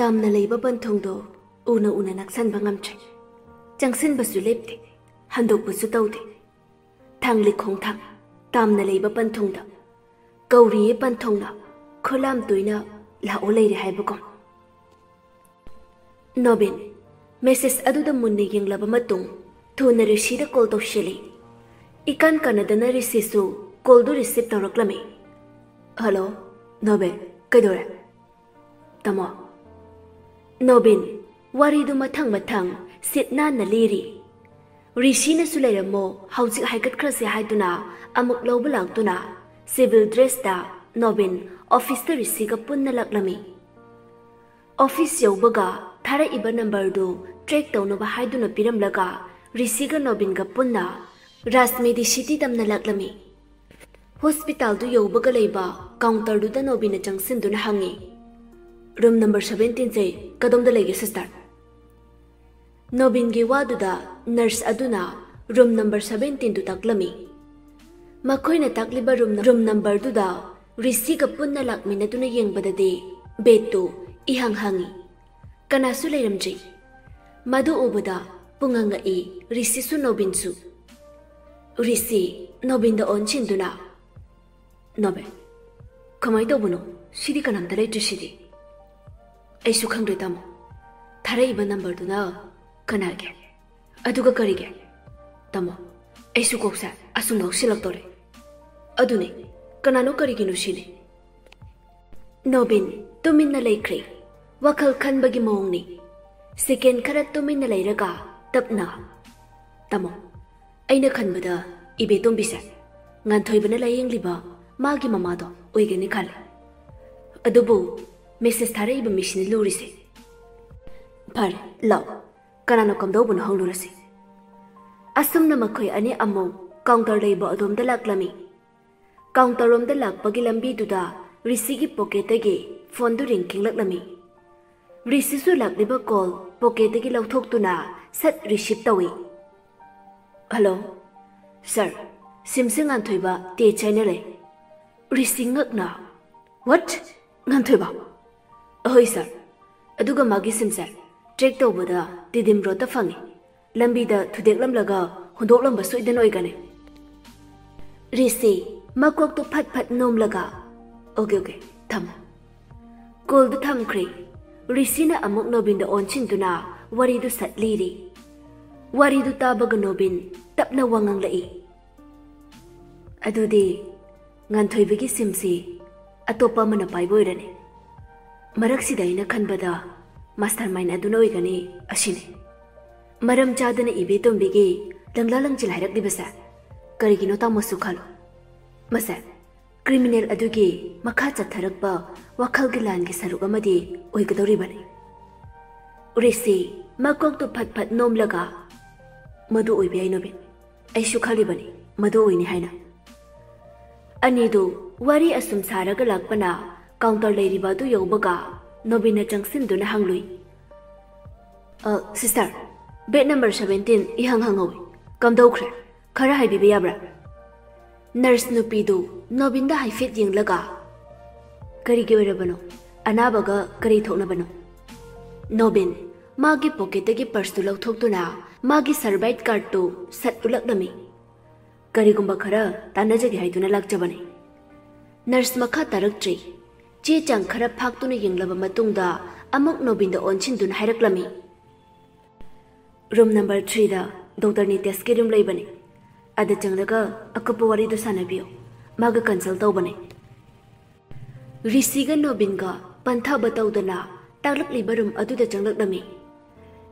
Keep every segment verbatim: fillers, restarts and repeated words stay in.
ꯇꯥꯝꯅ ꯂꯩꯕ ꯄꯟꯊꯨꯡꯗꯣ ꯎꯅ ꯎꯅ ꯅꯛꯁꯟꯕ ꯉꯝꯗ꯭ꯔꯦ꯫ ꯆꯪꯁꯤꯟꯕꯁꯨ ꯂꯦꯞꯇꯦ, ꯍꯟꯗꯣꯛꯄꯁꯨ ꯇꯧꯗꯦ꯫ ꯊꯥꯡꯂꯤ ꯈꯣꯡꯊꯥꯡ ꯇꯥꯝꯅ ꯂꯩꯕ ꯄꯟꯊꯨꯡꯗ ꯀꯧꯔꯤꯌꯦ ꯄꯟꯊꯧꯅ, ꯈꯨꯂꯥꯝ ꯇꯣꯏꯅ ꯂꯥꯛꯑꯣ ꯂꯩꯔꯦ ꯍꯥꯏꯕꯒꯨꯝ꯫ ꯅꯣꯕꯤꯟ message ꯑꯗꯨꯗ ꯃꯨꯟꯅ ꯌꯦꯡꯂꯕ ꯃꯇꯨꯡ ꯊꯨꯅ ꯔꯤꯁꯤꯗ call ꯇꯧꯁꯤꯜꯂꯤ꯫ ꯏꯀꯥꯟ ꯀꯥꯟꯅꯗꯅ ꯔꯤꯁꯤꯁꯨ callꯗꯨ receive ꯇꯧꯔꯛꯂꯝꯃꯤ꯫ "ꯍꯜꯂꯣ, ꯅꯣꯕꯤꯟ, ꯀꯩꯗꯧꯔꯦ?" "ꯇꯥꯃꯣ꯫" ꯅꯣꯕꯤꯟ ꯋꯥꯔꯤꯗꯨ ꯃꯊꯪ ꯃꯊꯪ ꯁꯤꯠ ꯅꯥꯟꯅ ꯂꯤꯔꯤ꯫ ꯔꯤꯁꯤꯅꯁꯨ "ꯂꯩꯔꯝꯃꯣ, ꯍꯧꯖꯤꯛ ꯍꯥꯏꯒꯠꯈ꯭ꯔꯁꯦ" ꯍꯥꯏꯗꯨꯅ ꯑꯃꯨꯛ ꯂꯧꯕ ꯂꯥꯛꯇꯨꯅ civil dressꯇ ꯅꯣꯕꯤꯟ officeꯇ ꯔꯤꯁꯤꯒ ꯄꯨꯟꯅ ꯂꯥꯛꯂꯝꯃꯤ꯫ Office ꯌꯧꯕꯒ ꯊꯥꯔꯛꯏꯕ numberꯗꯨ track ꯇꯧꯅꯕ ꯍꯥꯏꯗꯨꯅ ꯄꯤꯔꯝꯂꯒ ꯔꯤꯁꯤꯒ ꯅꯣꯕꯤꯟꯒ ꯄꯨꯟꯅ ꯔꯥꯖꯃꯦꯗꯤ city ꯇꯝꯅ ꯂꯥꯛꯂꯝꯃꯤ꯫ Hospitalꯗꯨ ꯌꯧꯕꯒ ꯂꯩꯕ counterꯗꯨꯗ ꯅꯣꯕꯤꯟꯅ ꯆꯪꯁꯤꯟꯗꯨꯅ ꯍꯪꯉꯤ, "Room number seventeenꯁꯦ ꯀꯗꯣꯝꯗ ꯂꯩꯒꯦ, sister?" ꯅꯣꯕꯤꯟꯒꯤ ꯋꯥꯗꯨꯗ nurse ꯑꯗꯨꯅ room number seventeenꯗꯨ ꯇꯥꯛꯂꯝꯃꯤ꯫ ꯃꯈꯣꯏꯅ ꯇꯥꯛꯂꯤꯕ room, room numberꯗꯨꯗ ꯔꯤꯁꯤꯒ ꯄꯨꯟꯅ ꯂꯥꯛꯃꯤꯟꯅꯗꯨꯅ ꯌꯦꯡꯕꯗꯗꯤ bedꯇꯨ ꯏꯍꯥꯡ ꯍꯥꯡꯉꯤ꯫ ꯀꯅꯥꯁꯨ ꯂꯩꯔꯝꯗ꯭ꯔꯤ꯫ ꯃꯗꯨ ꯎꯕꯗ ꯄꯨꯡꯉꯛ ꯉꯛꯏ ꯔꯤꯁꯤꯁꯨ ꯅꯣꯕꯤꯟꯁꯨ꯫ ꯔꯤꯁꯤ ꯅꯣꯕꯤꯟꯗ ꯑꯣꯟꯁꯤꯟꯗꯨꯅ, "ꯅꯣꯕꯤꯟ, ꯀꯃꯥꯏ ꯇꯧꯕꯅꯣ? ꯁꯤꯗꯤ ꯀꯅꯥꯝꯇ ꯂꯩꯇ꯭ꯔꯤꯁꯤꯗꯤ?" "ꯑꯩꯁꯨ ꯈꯪꯗ꯭ꯔꯦ, ꯇꯥꯃꯣ꯫ ꯊꯥꯔꯛꯏꯕ numberꯗꯨꯅ ꯀꯅꯥꯒꯤ? ꯑꯗꯨꯒ ꯀꯔꯤꯒꯤ? ꯇꯥꯃꯣ, ꯑꯩꯁꯨ ꯀꯣꯛꯁꯦ ꯑꯁꯨꯝ ꯉꯥꯎꯁꯤꯜꯂꯛꯇꯧꯔꯦ꯫ ꯑꯗꯨꯅꯦ, ꯀꯅꯥꯅꯣ, ꯀꯔꯤꯒꯤꯅꯣ ꯁꯤꯅꯤ?" ꯅꯣꯕꯤꯟ ꯇꯨꯃꯤꯟꯅ ꯂꯩꯈ꯭ꯔꯦ꯫ ꯋꯥꯈꯜ ꯈꯟꯕꯒꯤ ꯃꯑꯣꯡꯅꯤ꯫ Second ꯈꯔ ꯇꯨꯃꯤꯟꯅ ꯂꯩꯔꯒ ꯇꯞꯅ, "ꯇꯥꯃꯣ, ꯑꯩꯅ ꯈꯟꯕꯗ ꯏꯕꯦꯇꯣꯝꯕꯤꯁꯦ ꯉꯥꯟꯊꯣꯏꯕꯅ ꯂꯥꯌꯦꯡꯂꯤꯕ ꯃꯥꯒꯤ ꯃꯃꯥꯗꯣ ꯑꯣꯏꯒꯅꯤ ꯈꯜꯂꯦ꯫ ꯑꯗꯨꯕꯨ message ꯊꯥꯔꯛꯏꯕ ꯃꯤꯁꯤꯅ ꯂꯨꯔꯤꯁꯦ꯫ ꯐꯔꯦ, ꯂꯥꯛꯑꯣ, ꯀꯅꯥꯅ ꯀꯝꯗꯧꯕꯅꯣ ꯍꯪꯂꯨꯔꯁꯤ꯫" ꯑꯁꯨꯝꯅ ꯃꯈꯣꯏ ꯑꯅꯤ ꯑꯃꯨꯛ counter ꯂꯩꯕ ꯑꯗꯣꯝꯗ ꯂꯥꯛꯂꯝꯃꯤ꯫ Counter ꯔꯣꯝꯗ ꯂꯥꯛꯄꯒꯤ ꯂꯝꯕꯤꯗꯨꯗ ꯔꯤꯁꯤꯒꯤ pocketꯇꯒꯤ phoneꯗꯨ ring ꯈꯤꯡꯂꯛꯂꯝꯃꯤ꯫ ꯔꯤꯁꯤꯁꯨ ꯂꯥꯛꯂꯤꯕ call pocketꯇꯒꯤ ꯂꯧꯊꯣꯛꯇꯨꯅ ꯁꯠ receive ꯇꯧꯏ꯫ "Hello, sir, ꯁꯤꯝꯁꯦ ꯉꯥꯟꯊꯣꯏꯕ ꯇꯦ ꯆꯥꯏꯅ ꯂꯩ꯫" ꯔꯤꯁꯤ ꯉꯛꯅ, "What? ꯉꯥꯟꯊꯣꯏꯕ?" "ꯑꯍꯣꯏ sir, ꯑꯗꯨꯒ ꯃꯥꯒꯤ ꯁꯤꯝꯁꯦ ꯇ꯭ꯔꯦꯛ ꯇꯧꯕꯗ ꯇꯤꯗꯤꯝ ꯔꯣꯗꯇ ꯐꯪꯉꯤ꯫ ꯂꯝꯕꯤꯗ ꯊꯨꯗꯦꯛꯂꯝꯂꯒ ꯍꯨꯟꯗꯣꯛꯂꯝꯕ ꯁꯣꯏꯗꯅ ꯑꯣꯏꯒꯅꯤ꯫ ꯔꯤꯁꯤ ꯃꯀꯣꯛꯇꯨ ꯐꯠ ꯐꯠ ꯅꯣꯝꯂꯒ, "ꯑꯣꯀꯦ, ꯑꯣꯀꯦ, ꯊꯝꯃꯣ꯫" ꯀꯣꯜꯗꯨ ꯊꯝꯈ꯭ꯔꯦ꯫ ꯔꯤꯁꯤꯅ ꯑꯃꯨꯛ ꯅꯣꯕꯤꯟꯗ ꯑꯣꯟꯁꯤꯟꯗꯨꯅ ꯋꯥꯔꯤꯗꯨ ꯁꯠ ꯂꯤꯔꯤ꯫ ꯋꯥꯔꯤꯗꯨ ꯇꯥꯕꯒ ꯅꯣꯕꯤꯟ ꯇꯞꯅ ꯋꯥ ꯉꯥꯡꯂꯛꯏ꯫ "ꯑꯗꯨꯗꯤ ꯉꯥꯟꯊꯣꯏꯕꯒꯤ ꯁꯤꯝꯁꯤ ꯑꯇꯣꯞꯄ ꯑꯃꯅ ꯄꯥꯏꯕ ꯑꯣꯏꯔꯅꯤ꯫ ꯃꯔꯛꯁꯤꯗ ꯑꯩꯅ ꯈꯟꯕꯗ ꯃꯥꯁꯇꯔ ꯃꯥꯏꯟ ꯑꯗꯨꯅ ꯑꯣꯏꯒꯅꯤ ꯑꯁꯤꯅꯤ꯫ ꯃꯔꯝ ꯆꯥꯗꯅ ꯏꯕꯦꯇꯣꯝꯕꯤꯒꯤ ꯂꯪꯂꯥ ꯂꯪꯆꯤꯜ ꯍꯥꯏꯔꯛꯂꯤꯕꯁꯦ ꯀꯔꯤꯒꯤꯅꯣ ꯇꯥꯃꯣꯁꯨ ꯈꯜꯂꯣ꯫ ꯃꯁꯦ ꯀ꯭ꯔꯤꯃꯤꯅꯦꯜ ꯑꯗꯨꯒꯤ ꯃꯈꯥ ꯆꯠꯊꯔꯛꯄ ꯋꯥꯈꯜꯒꯤ ꯂꯥꯟꯒꯤ ꯁꯔꯨꯛ ꯑꯃꯗꯤ ꯑꯣꯏꯒꯗꯧꯔꯤꯕꯅꯤ꯫" ꯔꯤꯁꯤ ꯃꯀꯣꯛꯇꯨ ꯐꯠ ꯐꯠ ꯅꯣꯝꯂꯒ, "ꯃꯗꯨ ꯑꯣꯏꯕ ꯌꯥꯏ ꯅꯣꯕꯤꯟ꯫ ꯑꯩꯁꯨ ꯈꯜꯂꯤꯕꯅꯤ ꯃꯗꯨ ꯑꯣꯏꯅꯤ ꯍꯥꯏꯅ꯫" ꯑꯅꯤꯗꯨ ꯋꯥꯔꯤ ꯑꯁꯨꯝ ꯁꯥꯔꯒ ꯂꯥꯛꯄꯅ ꯀꯥꯎꯟꯇꯔ ꯂꯩꯔꯤꯕ ꯑꯗꯨ ꯌꯧꯕꯒ ꯅꯣꯕꯤꯟꯅ ꯆꯪꯁꯤꯟꯗꯨꯅ ꯍꯪꯂꯨꯏ, "ꯑ, ꯁꯤꯁꯇꯔ, ꯕꯦꯗ ꯅꯝꯕꯔ ꯁꯚꯦꯟꯇꯤꯟ ꯏꯍꯥꯡ ꯍꯥꯡꯍꯧꯏ꯫ ꯀꯝꯗꯧꯈ꯭ꯔꯦ? ꯈꯔ ꯍꯥꯏꯕꯤꯕ ꯌꯥꯕ꯭ꯔꯥ?" ꯅꯔꯁ ꯅꯨꯄꯤꯗꯨ ꯅꯣꯕꯤꯟꯗ ꯍꯥꯏꯐꯦꯠ ꯌꯦꯡꯂꯒ, "ꯀꯔꯤꯒꯤ ꯑꯣꯏꯔꯕꯅꯣ? ꯑꯅꯥꯕꯒ ꯀꯔꯤ ꯊꯣꯛꯅꯕꯅꯣ?" ꯅꯣꯕꯤꯟ ꯃꯥꯒꯤ ꯄꯣꯀꯦꯠꯇꯒꯤ ꯄꯔꯁꯇꯨ ꯂꯧꯊꯣꯛꯇꯨꯅ ꯃꯥꯒꯤ ꯁꯔꯚꯥꯏꯠ ꯀꯥꯔꯠꯇꯨ ꯁꯠ ꯎꯠꯂꯛꯂꯝꯃꯤ꯫ "ꯀꯔꯤꯒꯨꯝꯕ ꯈꯔ ꯇꯥꯟꯅꯖꯒꯦ ꯍꯥꯏꯗꯨꯅ ꯂꯥꯛꯆꯕꯅꯤ꯫" ꯅꯔꯁ ꯃꯈꯥ ꯇꯥꯔꯛꯇ꯭ꯔꯤ꯫ ꯆꯦ ꯆꯥꯡ ꯈꯔ ꯐꯥꯛꯇꯨꯅ ꯌꯦꯡꯂꯕ ꯃꯇꯨꯡꯗ ꯑꯃꯨꯛ ꯅꯣꯕꯤꯟꯗ ꯑꯣꯟꯁꯤꯟꯗꯨꯅ ꯍꯥꯏꯔꯛꯂꯝꯃꯤ, "ꯔꯨꯝ ꯅꯝꯕꯔ ꯊ꯭ꯔꯤꯗ ꯗꯣꯛꯇꯔ ꯅꯤꯇꯦꯁꯀꯤ ꯔꯨꯝ ꯂꯩꯕꯅꯤ꯫ ꯑꯗ ꯆꯪꯂꯒ ꯑꯀꯨꯞꯄ ꯋꯥꯔꯤꯗꯨ ꯁꯥꯟꯅꯕꯤꯌꯨ꯫ ꯃꯥꯒ ꯀꯟꯁꯜ ꯇꯧꯕꯅꯤ꯫" ꯔꯤꯁꯤꯒ ꯅꯣꯕꯤꯟꯒ ꯄꯟꯊꯕ ꯇꯧꯗꯅ ꯇꯥꯛꯂꯛꯂꯤꯕ ꯔꯨꯝ ꯑꯗꯨꯗ ꯆꯪꯂꯛꯂꯝꯃꯤ꯫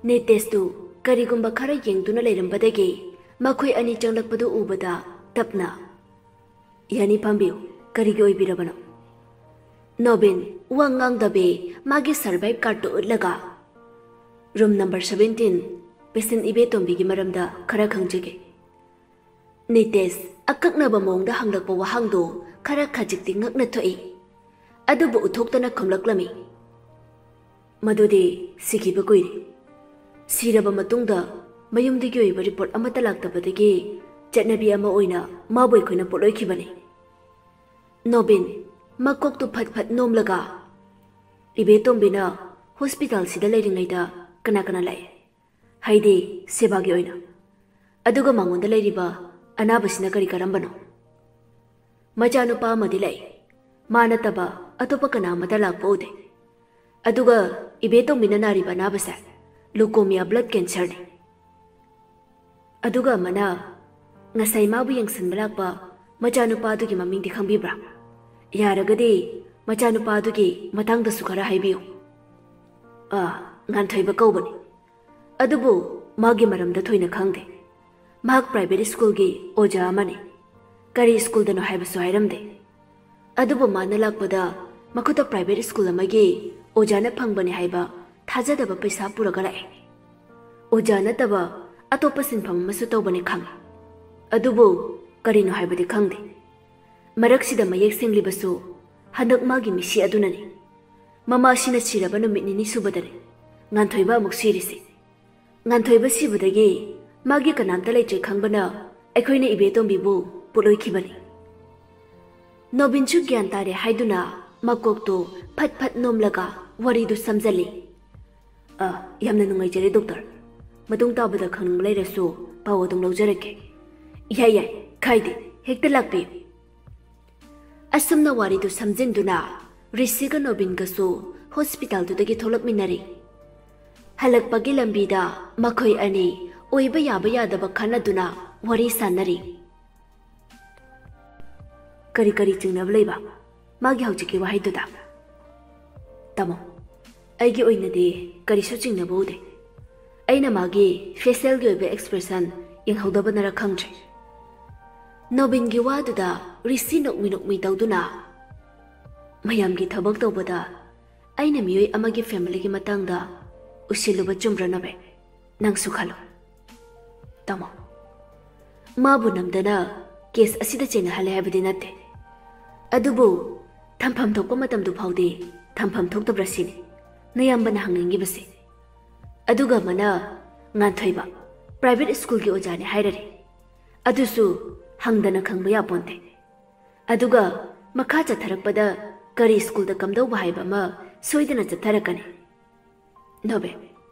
ꯅꯤꯇꯦꯁꯇꯨ ꯀꯔꯤꯒꯨꯝꯕ ꯈꯔ ꯌꯦꯡꯗꯨꯅ ꯂꯩꯔꯝꯕꯗꯒꯤ ꯃꯈꯣꯏ ꯑꯅꯤ ꯆꯪꯂꯛꯄꯗꯨ ꯎꯕꯗ ꯇꯞꯅ, "ꯌꯥꯅꯤ, ꯐꯝꯕꯤꯌꯨ꯫ ꯀꯔꯤꯒꯤ ꯑꯣꯏꯕꯤꯔꯕꯅꯣ?" ꯅꯣꯕꯤꯟ ꯋꯥ ꯉꯥꯡꯗꯕꯤ ꯃꯥꯒꯤ ꯁꯔꯚꯥꯏꯠ ꯀꯥꯔꯠꯇꯨ ꯎꯠꯂꯒ, "ꯔꯨꯝ ꯅꯝꯕꯔ ꯁꯚꯦꯟꯇꯤꯟ, ꯄꯦꯁꯦꯟ ꯏꯕꯦꯇꯣꯝꯕꯤꯒꯤ ꯃꯔꯝꯗ ꯈꯔ ꯈꯪꯖꯒꯦ꯫" ꯅꯤꯇꯦꯁ ꯑꯀꯛꯅꯕ ꯃꯑꯣꯡꯗ ꯍꯪꯂꯛꯄ ꯋꯥꯍꯪꯗꯨ ꯈꯔ ꯈꯖꯤꯛꯇꯤ ꯉꯛꯅ ꯊꯣꯛꯏ꯫ ꯑꯗꯨꯕꯨ ꯎꯠꯊꯣꯛꯇꯅ ꯈꯨꯝꯂꯛꯂꯝꯃꯤ, "ꯃꯗꯨꯗꯤ ꯁꯤꯈꯤꯕ ꯀꯨꯏꯔꯦ꯫ ꯁꯤꯔꯕ ꯃꯇꯨꯡꯗ ꯃꯌꯨꯝꯗꯒꯤ ꯑꯣꯏꯕ ꯔꯤꯄꯣꯔꯠ ꯑꯃꯠꯇ ꯂꯥꯛꯇꯕꯗꯒꯤ ꯆꯠꯅꯕꯤ ꯑꯃ ꯑꯣꯏꯅ ꯃꯥꯕꯨ ꯑꯩꯈꯣꯏꯅ ꯄꯣꯠꯂꯣꯏꯈꯤꯕꯅꯤ꯫" ꯅꯣꯕꯤꯟ ꯃꯀꯣꯛꯇꯨ ꯐꯠ ꯐꯠ ꯅꯣꯝꯂꯒ, "ꯏꯕꯦꯇꯣꯝꯕꯤꯅ ꯍꯣꯁꯄꯤꯇꯥꯜꯁꯤꯗ ꯂꯩꯔꯤꯉꯩꯗ ꯀꯅꯥ ꯀꯅꯥ ꯂꯥꯛꯏ? ꯍꯥꯏꯗꯤ ꯁꯦꯕꯥꯒꯤ ꯑꯣꯏꯅ꯫ ꯑꯗꯨꯒ ꯃꯉꯣꯟꯗ ꯂꯩꯔꯤꯕ ꯑꯅꯥꯕꯁꯤꯅ ꯀꯔꯤ ꯀꯔꯝꯕꯅꯣ? ꯃꯆꯥꯅꯨꯄꯥ ꯑꯃꯗꯤ ꯂꯥꯛꯏ꯫ ꯃꯥ ꯅꯠꯇꯕ ꯑꯇꯣꯞꯄ ꯀꯅꯥ ꯑꯃꯠꯇ ꯂꯥꯛꯄ ꯎꯗꯦ꯫ ꯑꯗꯨꯒ ꯏꯕꯦꯇꯣꯝꯕꯤꯅ ꯅꯥꯔꯤꯕ ꯑꯅꯥꯕꯁꯦ ꯂꯨꯀꯣꯃꯤꯌꯥ blood cancerꯅꯤ꯫ ꯑꯗꯨꯒ ꯑꯃꯅ, ꯉꯁꯥꯏ ꯃꯥꯕꯨ ꯌꯦꯡꯁꯤꯟꯕ ꯂꯥꯛꯄ ꯃꯆꯥꯅꯨꯄꯥꯗꯨꯒꯤ ꯃꯃꯤꯡꯗꯤ ꯈꯪꯕꯤꯕ꯭ꯔꯥ? ꯌꯥꯔꯒꯗꯤ ꯃꯆꯥꯅꯨꯄꯥꯗꯨꯒꯤ ꯃꯇꯥꯡꯗꯁꯨ ꯈꯔ ꯍꯥꯏꯕꯤꯌꯨ꯫ ꯑꯥ, ꯉꯥꯟꯊꯣꯏꯕ ꯀꯧꯕꯅꯤ꯫ ꯑꯗꯨꯕꯨ ꯃꯥꯒꯤ ꯃꯔꯝꯗ ꯊꯣꯏꯅ ꯈꯪꯗꯦ꯫ ꯃꯍꯥꯛ private schoolꯒꯤ ꯑꯣꯖꯥ ꯑꯃꯅꯤ꯫ ꯀꯔꯤ schoolꯗꯅꯣ ꯍꯥꯏꯕꯁꯨ ꯍꯥꯏꯔꯝꯗꯦ꯫ ꯑꯗꯨꯕꯨ ꯃꯥꯅ ꯂꯥꯛꯄꯗ ꯃꯈꯨꯠꯇ private school ꯑꯃꯒꯤ ꯑꯣꯖꯥꯅ ꯐꯪꯕꯅꯤ ꯍꯥꯏꯕ ꯊꯥꯖꯗꯕ ꯄꯩꯁꯥ ꯄꯨꯔꯒ ꯂꯥꯛꯑꯦ꯫ ꯑꯣꯖꯥ ꯅꯠꯇꯕ ꯑꯇꯣꯞꯄ ꯁꯤꯟꯐꯝ ꯑꯃꯁꯨ ꯇꯧꯕꯅꯤ ꯈꯪꯉꯤ꯫ ꯑꯗꯨꯕꯨ ꯀꯔꯤꯅꯣ ꯍꯥꯏꯕꯗꯤ ꯈꯪꯗꯦ꯫ ꯃꯔꯛꯁꯤꯗ ꯃꯌꯦꯛ ꯁꯦꯡꯂꯤꯕꯁꯨ ꯍꯟꯗꯛ ꯃꯥꯒꯤ ꯃꯤꯁꯤ ꯑꯗꯨꯅꯅꯤ꯫ ꯃꯃꯥꯁꯤꯅ ꯁꯤꯔꯕ ꯅꯨꯃꯤꯠ ꯅꯤꯅꯤ ꯁꯨꯕꯗꯅꯤ ꯉꯥꯟꯊꯣꯏꯕ ꯑꯃꯨꯛ ꯁꯤꯔꯤꯁꯤ꯫ ꯉꯥꯟꯊꯣꯏꯕ ꯁꯤꯕꯗꯒꯤ ꯃꯥꯒꯤ ꯀꯅꯥꯝꯇ ꯂꯩꯇ꯭ꯔꯦ ꯈꯪꯕꯅ ꯑꯩꯈꯣꯏꯅ ꯏꯕꯦꯇꯣꯝꯕꯤꯕꯨ ꯄꯣꯠꯂꯣꯏꯈꯤꯕꯅꯤ꯫ ꯅꯣꯕꯤꯟꯁꯨ ꯒ꯭ꯌꯥꯟ ꯇꯥꯔꯦ ꯍꯥꯏꯗꯨꯅ ꯃꯀꯣꯛꯇꯨ ꯐꯠ ꯐꯠ ꯅꯣꯝꯂꯒ ꯋꯥꯔꯤꯗꯨ ꯁꯝꯖꯜꯂꯤ꯫ ꯑ, ꯌꯥꯝꯅ ꯅꯨꯡꯉꯥꯏꯖꯔꯦ ꯗꯣꯛꯇꯔ꯫ ꯃꯇꯨꯡ ꯇꯥꯕꯗ ꯈꯪꯅꯤꯡꯕ ꯂꯩꯔꯁꯨ ꯄꯥꯎ ꯑꯗꯨꯝ ꯂꯧꯖꯔꯛꯀꯦ꯫ ꯌꯥꯏ ꯌꯥꯏ, ꯀꯥꯏꯗꯦ, ꯍꯦꯛꯇ ꯂꯥꯛꯄꯤꯌꯨ꯫ ꯑꯁꯨꯝꯅ ꯋꯥꯔꯤꯗꯨ ꯁꯝꯖꯤꯟꯗꯨꯅ ꯔꯤꯁꯤꯒ ꯅꯣꯕꯤꯟꯒꯁꯨ ꯍꯣꯁꯄꯤꯇꯥꯜꯗꯨꯗꯒꯤ ꯊꯣꯛꯂꯛꯃꯤꯟꯅꯔꯤ꯫ ꯍꯜꯂꯛꯄꯒꯤ ꯂꯝꯕꯤꯗ ꯃꯈꯣꯏ ꯑꯅꯤ ꯑꯣꯏꯕ ꯌꯥꯕ ꯌꯥꯗꯕ ꯈꯟꯅꯗꯨꯅ ꯋꯥꯔꯤ ꯁꯥꯟꯅꯔꯤ꯫ ꯀꯔꯤ ꯀꯔꯤ ꯆꯤꯡꯅꯕ ꯂꯩꯕ ꯃꯥꯒꯤ ꯍꯧꯖꯤꯛꯀꯤ ꯋꯥꯍꯩꯗꯨꯗ? ꯇꯥꯃꯣ, ꯑꯩꯒꯤ ꯑꯣꯏꯅꯗꯤ ꯀꯔꯤꯁꯨ ꯆꯤꯡꯅꯕ ꯎꯗꯦ꯫ ꯑꯩꯅ ꯃꯥꯒꯤ facialꯒꯤ ꯑꯣꯏꯕ expression ꯌꯦꯡꯍꯧꯗꯕꯅꯔ ꯈꯪꯗ꯭ꯔꯦ꯫ ꯅꯣꯕꯤꯟꯒꯤ ꯋꯥꯗꯨꯗ ꯔꯤꯁꯤ ꯅꯣꯛꯃꯤ ꯅꯣꯛꯃꯤ ꯇꯧꯗꯨꯅ, "ꯃꯌꯥꯝꯒꯤ ꯊꯕꯛ ꯇꯧꯕꯗ ꯑꯩꯅ ꯃꯤꯑꯣꯏ ꯑꯃꯒꯤ familyꯒꯤ ꯃꯇꯥꯡꯗ ꯎꯁꯤꯜꯂꯨꯕ ꯆꯨꯝꯕ꯭ꯔꯥ ꯅꯣꯕꯤꯟ? ꯅꯪꯁꯨ ꯈꯜꯂꯨ꯫ ꯇꯥꯃꯣ, ꯃꯥꯕꯨ ꯅꯝꯗꯅ case ꯑꯁꯤꯗ ꯆꯦꯟꯅꯍꯜꯂꯦ ꯍꯥꯏꯕꯗꯤ ꯅꯠꯇꯦ꯫ ꯑꯗꯨꯕꯨ ꯊꯝꯐꯝ ꯊꯣꯛꯄ ꯃꯇꯝꯗꯨ ꯐꯥꯎꯗꯤ ꯊꯝꯐꯝ ꯊꯣꯛꯇꯕ꯭ꯔꯥ ꯁꯤꯅꯤ ꯅꯌꯥꯝꯕꯅ ꯍꯪꯅꯤꯡꯉꯤꯕꯁꯦ꯫ ꯑꯗꯨꯒ ꯑꯃꯅ ꯉꯥꯟꯊꯣꯏꯕ, private schoolꯒꯤ ꯑꯣꯖꯥꯅꯤ ꯍꯥꯏꯔꯔꯦ꯫ ꯑꯗꯨꯁꯨ ꯍꯪꯗꯅ ꯈꯪꯕ ꯌꯥꯄꯣꯟꯇꯦ꯫ ꯑꯗꯨꯒ ꯃꯈꯥ ꯆꯠꯊꯔꯛꯄꯗ ꯀꯔꯤ schoolꯗ ꯀꯝꯗꯧꯕ ꯍꯥꯏꯕ ꯑꯃ ꯁꯣꯏꯗꯅ ꯆꯠꯊꯔꯛꯀꯅꯤ꯫ ꯅꯣꯕꯦ,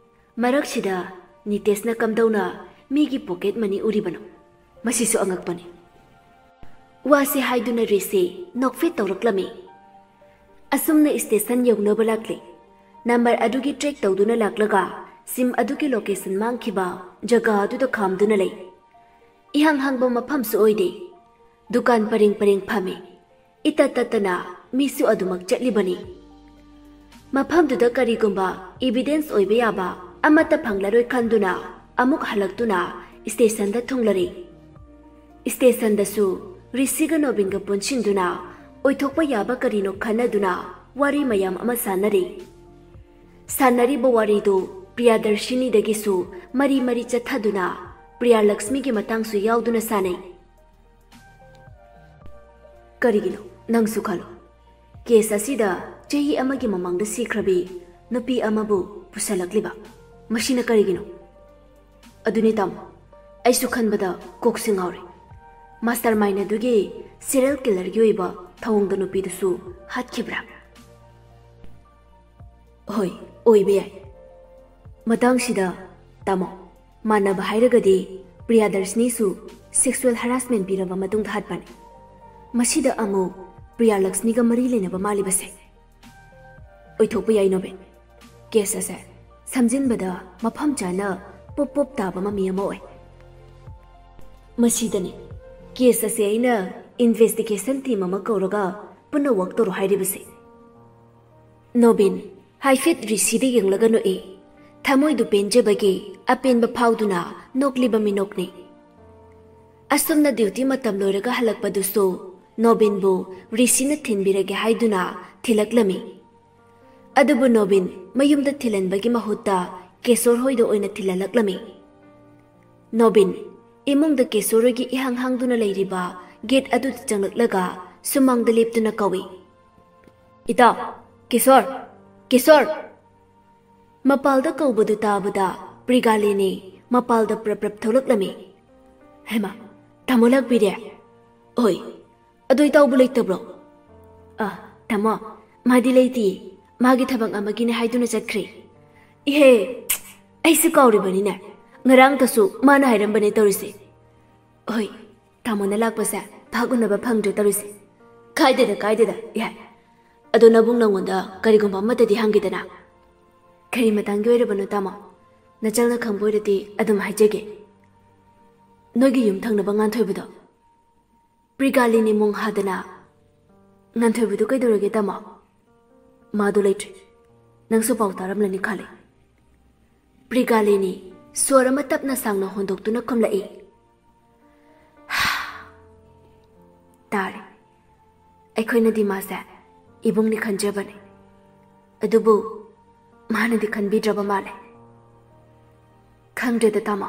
ꯃꯔꯛꯁꯤꯗ ꯅꯤꯇꯦꯁꯅ ꯀꯝꯗꯧꯅ ꯃꯤꯒꯤ ꯄꯣꯀꯦꯠ ꯃꯅꯤ ꯎꯔꯤꯕꯅꯣ? ꯃꯁꯤꯁꯨ ꯑꯉꯛꯄꯅꯤ꯫ ꯋꯥꯁꯤ ꯍꯥꯏꯗꯨꯅ ꯔꯤꯁꯤ ꯅꯣꯛꯐꯦꯠ ꯇꯧꯔꯛꯂꯝꯃꯤ꯫ ꯑꯁꯨꯝꯅ ꯁ꯭ꯇꯦꯁꯟ ꯌꯧꯅꯕ ꯂꯥꯛꯂꯦ꯫ ꯅꯝꯕꯔ ꯑꯗꯨꯒꯤ ꯇ꯭ꯔꯦꯛ ꯇꯧꯗꯨꯅ ꯂꯥꯛꯂꯒ ꯁꯤꯝ ꯑꯗꯨꯒꯤ ꯂꯣꯀꯦꯁꯟ ꯃꯥꯡꯈꯤꯕ ꯖꯒꯥ ꯑꯗꯨꯗ ꯈꯥꯝꯗꯨꯅ ꯂꯩ꯫ ꯏꯍꯥꯡ ꯍꯥꯡꯕ ꯃꯐꯝꯁꯨ ꯑꯣꯏꯗꯦ꯫ ꯗꯨꯀꯥꯟ ꯄꯔꯦꯡ ꯄꯔꯦꯡ ꯐꯝꯃꯤ꯫ ꯏꯇꯠ ꯇꯠꯇꯅ ꯃꯤꯁꯨ ꯑꯗꯨꯃꯛ ꯆꯠꯂꯤꯕꯅꯤ꯫ ꯃꯐꯝꯗꯨꯗ ꯀꯔꯤꯒꯨꯝꯕ ꯏꯕꯤꯗꯦꯟꯁ ꯑꯣꯏꯕ ꯌꯥꯕ ꯑꯃꯠꯇ ꯐꯪꯂꯔꯣꯏ ꯈꯟꯗꯨꯅ ꯑꯃꯨꯛ ꯍꯜꯂꯛꯇꯨꯅ ꯁ꯭ꯇꯦꯁꯟꯗ ꯊꯨꯡꯂꯔꯦ꯫ ꯁ꯭ꯇꯦꯁꯟꯗꯁꯨ ꯔꯤꯁꯤꯒ ꯅꯣꯕꯤꯟꯒ ꯄꯨꯟꯁꯤꯟꯗꯨꯅ ꯑꯣꯏꯊꯣꯛꯄ ꯌꯥꯕ ꯀꯔꯤꯅꯣ ꯈꯟꯅꯗꯨꯅ ꯋꯥꯔꯤ ꯃꯌꯥꯝ ꯑꯃ ꯁꯥꯟꯅꯔꯤ꯫ ꯁꯥꯟꯅꯔꯤꯕ ꯋꯥꯔꯤꯗꯨ ꯄ꯭ꯔꯤꯌꯥꯗꯔꯁꯤꯅꯤꯗꯒꯤꯁꯨ ꯃꯔꯤ ꯃꯔꯤ ꯆꯠꯊꯗꯨꯅ ꯄ꯭ꯔꯤꯌꯥꯂꯛꯁꯃꯤꯒꯤ ꯃꯇꯥꯡꯁꯨ ꯌꯥꯎꯗꯨꯅ ꯁꯥꯟꯅꯩ꯫ ꯀꯔꯤꯒꯤꯅꯣ? ꯅꯪꯁꯨ ꯈꯜꯂꯣ꯫ ꯀꯦꯁ ꯑꯁꯤꯗ ꯆꯍꯤ ꯑꯃꯒꯤ ꯃꯃꯥꯡꯗ ꯁꯤꯈ꯭ꯔꯕꯤ ꯅꯨꯄꯤ ꯑꯃꯕꯨ ꯄꯨꯁꯜꯂꯛꯂꯤꯕ ꯃꯁꯤꯅ ꯀꯔꯤꯒꯤꯅꯣ? ꯑꯗꯨꯅꯤ ꯇꯥꯃꯣ, ꯑꯩꯁꯨ ꯈꯟꯕꯗ ꯀꯣꯛꯁꯦ ꯉꯥꯎꯔꯦ꯫ ꯃꯥꯁꯇꯔ ꯃꯥꯏꯟ ꯑꯗꯨꯒꯤ ꯁꯤꯔꯤꯌꯦꯜ ꯀꯤꯂꯔꯒꯤ ꯑꯣꯏꯕ ꯊꯧꯑꯣꯡꯗ ꯅꯨꯄꯤꯗꯨꯁꯨ ꯍꯥꯠꯈꯤꯕ꯭ꯔꯥ? ꯍꯣꯏ, ꯑꯣꯏꯕ ꯌꯥꯏ꯫ ꯃꯇꯥꯡꯁꯤꯗ ꯇꯥꯃꯣ, ꯃꯥꯟꯅꯕ ꯍꯥꯏꯔꯒꯗꯤ ꯄ꯭ꯔꯤꯌꯥꯗꯔꯁꯤꯅꯤꯁꯨ ꯁꯦꯛꯁꯨꯑꯦꯜ ꯍꯔꯥꯁꯃꯦꯟ ꯄꯤꯔꯕ ꯃꯇꯨꯡꯗ ꯍꯥꯠꯄꯅꯤ꯫ ꯃꯁꯤꯗ ꯑꯃꯨꯛ ꯄ꯭ꯔꯤꯌꯥꯂꯛꯁꯃꯤꯒ ꯃꯔꯤ ꯂꯩꯅꯕ ꯃꯥꯜꯂꯤꯕꯁꯦ꯫ ꯑꯣꯏꯊꯣꯛꯄ ꯌꯥꯏ ꯅꯣꯕꯦ꯫ ꯀꯦꯁ ꯑꯁꯦ ꯁꯝꯖꯤꯟꯕꯗ ꯃꯐꯝ ꯆꯥꯅ ꯄꯣꯞ ꯄꯣꯞ ꯇꯥꯕ ꯃꯃꯤ ꯑꯃ ꯑꯣꯏ꯫ ꯃꯁꯤꯗꯅꯤ ꯀꯦꯁ ꯑꯁꯦ ꯑꯩꯅ ꯏꯟꯚꯦꯁꯇꯤꯒꯦꯁꯟ ꯇꯤꯝ ꯑꯃ ꯀꯧꯔꯒ ꯄꯨꯟꯅ ꯋꯥꯛ ꯇꯧꯔꯣ ꯍꯥꯏꯔꯤꯕꯁꯦ꯫ ꯅꯣꯕꯤꯟ ꯍꯥꯏꯐꯦꯠ ꯔꯤꯁꯤꯗ ꯌꯦꯡꯂꯒ ꯅꯣꯛꯏ꯫ ꯊꯃꯣꯏꯗꯨ ꯄꯦꯟꯖꯕꯒꯤ ꯑꯄꯦꯟꯕ ꯐꯥꯎꯗꯨꯅ ꯅꯣꯛꯂꯤꯕ ꯃꯤꯅꯣꯛꯅꯤ꯫ ꯑꯁꯨꯝꯅ ꯗ꯭ꯌꯨꯇꯤ ꯃꯇꯝ ꯂꯣꯏꯔꯒ ꯍꯜꯂꯛꯄꯗꯨꯁꯨ ꯅꯣꯕꯤꯟꯕꯨ ꯔꯤꯁꯤꯅ ꯊꯤꯟꯕꯤꯔꯒꯦ ꯍꯥꯏꯗꯨꯅ ꯊꯤꯜꯂꯛꯂꯝꯃꯤ꯫ ꯑꯗꯨꯕꯨ ꯅꯣꯕꯤꯟ ꯃꯌꯨꯝꯗ ꯊꯤꯜꯍꯟꯕꯒꯤ ꯃꯍꯨꯠꯇ ꯀꯦꯁꯣꯔ ꯍꯣꯏꯗ ꯑꯣꯏꯅ ꯊꯤꯜꯍꯜꯂꯛꯂꯝꯃꯤ꯫ ꯅꯣꯕꯤꯟ ꯏꯃꯨꯡꯗ ꯀꯦꯁꯣꯔ ꯍꯣꯏꯒꯤ ꯏꯍꯥꯡ ꯍꯥꯡꯗꯨꯅ ꯂꯩꯔꯤꯕ ꯒꯦꯠ ꯑꯗꯨꯗ ꯆꯪꯂꯛꯂꯒ ꯁꯨꯃꯥꯡꯗ ꯂꯦꯞꯇꯨꯅ ꯀꯧꯏ, "ꯏꯇꯥꯎ, ꯀꯦꯁꯣꯔ, ꯀꯦꯁꯣꯔ!" ꯃꯄꯥꯜꯗ ꯀꯧꯕꯗꯨ ꯇꯥꯕꯗ ꯄ꯭ꯔꯤꯒꯥꯂꯤꯅꯤ ꯃꯄꯥꯜꯗ ꯄ꯭ꯔꯞ ꯄ꯭ꯔꯞ ꯊꯣꯛꯂꯛꯂꯝꯃꯤ꯫ "ꯍꯩꯃꯥ, ꯇꯥꯃꯣ ꯂꯥꯛꯄꯤꯔꯦ?" "ꯍꯣꯏ, ꯑꯗꯣ ꯏꯇꯥꯎꯕꯨ ꯂꯩꯇꯕ꯭ꯔꯣ?" "ꯑ, ꯇꯥꯃꯣ, ꯃꯥꯗꯤ ꯂꯩꯇꯤꯌꯦ, ꯃꯥꯒꯤ ꯊꯕꯛ ꯑꯃꯒꯤꯅꯦ ꯍꯥꯏꯗꯨꯅ ꯆꯠꯈ꯭ꯔꯦ꯫ ꯏꯍꯦ, ꯑꯩꯁꯨ ꯀꯥꯎꯔꯤꯕꯅꯤꯅꯦ꯫ ꯉꯔꯥꯡꯇꯁꯨ ꯃꯥꯅ ꯍꯥꯏꯔꯝꯕꯅꯦ ꯇꯧꯔꯤꯁꯦ꯫ ꯍꯣꯏ, ꯇꯥꯃꯣꯅ ꯂꯥꯛꯄꯁꯦ ꯄꯥꯛ ꯎꯅꯕ ꯐꯪꯗ꯭ꯔꯦ ꯇꯧꯔꯤꯁꯦ꯫ ꯀꯥꯏꯗꯦꯗ, ꯀꯥꯏꯗꯦꯗ, ꯏꯍꯦ꯫ ꯑꯗꯣ ꯅꯕꯨꯡ ꯅꯉꯣꯟꯗ ꯀꯔꯤꯒꯨꯝꯕ ꯑꯃꯠꯇꯗꯤ ꯍꯪꯒꯦꯗꯅ꯫ ꯀꯔꯤ ꯃꯇꯥꯡꯒꯤ ꯑꯣꯏꯔꯕꯅꯣ ꯇꯥꯃꯣ? ꯅꯆꯜꯅ ꯈꯪꯕ ꯑꯣꯏꯔꯗꯤ ꯑꯗꯨꯝ ꯍꯥꯏꯖꯒꯦ꯫ ꯅꯣꯏꯒꯤ ꯌꯨꯝ ꯊꯪꯅꯕ ꯉꯥꯟꯊꯣꯏꯕꯗꯣ, ꯄ꯭ꯔꯤꯒꯥꯂꯤꯅꯤ ꯃꯣꯡ ꯍꯥꯗꯅ꯫ ꯉꯥꯟꯊꯣꯏꯕꯗꯨ ꯀꯩꯗꯧꯔꯒꯦ ꯇꯥꯃꯣ? ꯃꯥꯗꯣ ꯂꯩꯇ꯭ꯔꯦ꯫ ꯅꯪꯁꯨ ꯄꯥꯎ ꯇꯥꯔꯝꯂꯅꯤ ꯈꯜꯂꯤ꯫ ꯄ꯭ꯔꯤꯒꯥꯂꯤꯅꯤ ꯁꯣꯔ ꯑꯃ ꯇꯞꯅ ꯁꯥꯡꯅ ꯍꯣꯟꯗꯣꯛꯇꯨꯅ ꯈꯨꯝꯂꯛꯏ꯫ ꯇꯥꯔꯦ꯫ ꯑꯩꯈꯣꯏꯅꯗꯤ ꯃꯥꯁꯦ ꯏꯕꯨꯡꯅꯤ ꯈꯟꯖꯕꯅꯤ꯫ ꯑꯗꯨꯕꯨ ꯃꯥꯅꯗꯤ ꯈꯟꯕꯤꯗ꯭ꯔꯕ ꯃꯥꯜꯂꯦ꯫ ꯈꯪꯗ꯭ꯔꯦꯗ ꯇꯥꯃꯣ꯫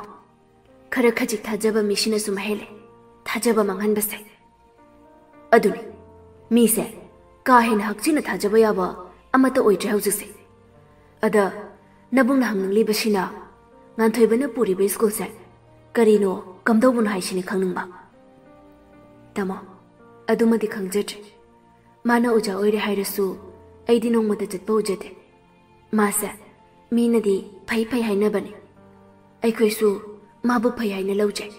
ꯈꯔ ꯈꯖꯤꯛ ꯊꯥꯖꯕ ꯃꯤꯁꯤꯅꯁꯨ ꯃꯍꯦꯜꯂꯦ ꯊꯥꯖꯕ ꯃꯥꯡꯍꯟꯕꯁꯦ꯫ ꯑꯗꯨꯅꯤ, ꯃꯤꯁꯦ ꯀꯥ ꯍꯦꯟꯅ ꯍꯛꯆꯤꯟꯅ ꯊꯥꯖꯕ ꯌꯥꯕ ꯑꯃꯠꯇ ꯑꯣꯏꯗ꯭ꯔꯦ ꯍꯧꯖꯤꯛꯁꯦ꯫ ꯑꯗ ꯅꯕꯨꯡꯅ ꯍꯪꯅꯤꯡꯂꯤꯕꯁꯤꯅ ꯉꯥꯟꯊꯣꯏꯕꯅ ꯄꯨꯔꯤꯕ ꯁ꯭ꯀꯨꯜꯁꯦ ꯀꯔꯤꯅꯣ, ꯀꯝꯗꯧꯕꯅꯣ ꯍꯥꯏꯁꯤꯅꯤ ꯈꯪꯅꯤꯡꯕ꯫ ꯇꯥꯃꯣ, ꯑꯗꯨꯃꯗꯤ ꯈꯪꯖꯗ꯭ꯔꯦ꯫ ꯃꯥꯅ ꯑꯣꯖꯥ ꯑꯣꯏꯔꯦ ꯍꯥꯏꯔꯁꯨ ꯑꯩꯗꯤ ꯅꯣꯡꯃꯇ ꯆꯠꯄ ꯎꯖꯗꯦ꯫ ꯃꯥꯁꯦ ꯃꯤꯅꯗꯤ ꯐꯩ ꯐꯩ ꯍꯥꯏꯅꯕꯅꯤ꯫ ꯑꯩꯈꯣꯏꯁꯨ ꯃꯥꯕꯨ ꯐꯩ ꯍꯥꯏꯅ ꯂꯧꯖꯩ꯫